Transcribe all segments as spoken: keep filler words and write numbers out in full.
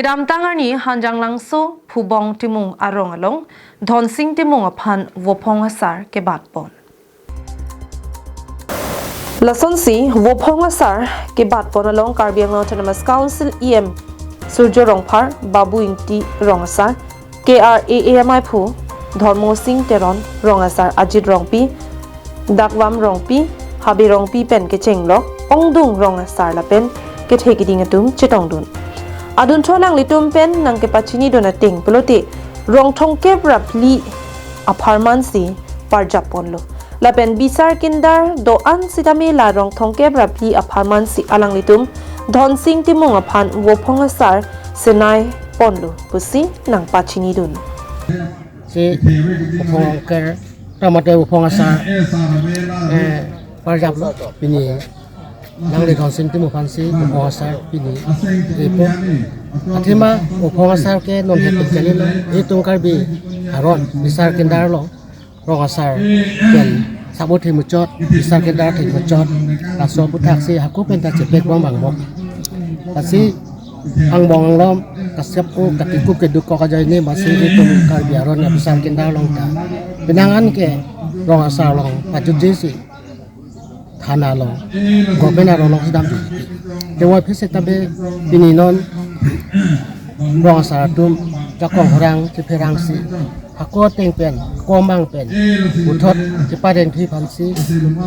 Kedamtang arni Hanjanglangso Phubong Timung arong along Dhonsing Timung aphan vophong asar kebatpon. Lasonsi vophong asar kebatpon along Karbi Anglong Autonomous Council E M Surjo Rongphar, Babu Ingti rong asar, K R A A M I phu Dhormo Sing Teron, rong asar Ajit Rongpi, Dakvam Rongpi, Habe Rongpi pen kechenglok ongdung rong asar lapen kethe keding atum chetongdun. Adunthu alanglitum pen nangkepachinidun ateng pulote rong thomkep ra phli apharman si parjapponlo. Lapen bisar kindar do-an sitame la rong thomkep ra phli apharman si alanglitum Dhonsing Timung aphan vophong asar senai ponlo pusi nangpachinidun. Si vophong ker, tamate vophong asar, eh, parjaplo pini. Nangli Dhonsing Timung aphan si vophong asar pini ipo. Athema vophong asar ke non hepin kalilo. Itum Karbi aron bisar kindar along rong asar pen sabo thekmuchot, bisar kindar thekmuchot, laso aputhaksi hako penta chepek bang bang bok. Lasi angbong anglom, kasep o katikup keduk kok ajoine masi itum Karbi aron ya bisar kindar along ta penang an ke rong asar along pajutjesi thana along, government aron along si damji. Tewa phese tabe pini non rong asar atum jakong horang chepherangsi hako ateng pen, hako amang pen puthot cheparengthu aphansi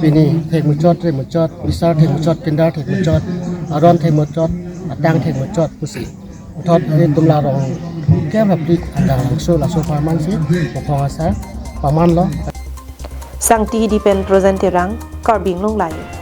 pini thekmuchot, remuchot, bisar thekmuchot, kindar thekmuchot, aron thekmuchot, atang thekmuchot pusi puthot itum la rong thomkep ra phli Hanjanglangso laso apharman si vophong asar pamanlo. Sangti Hidi pen Projen Terang, Karbi Anglong Live.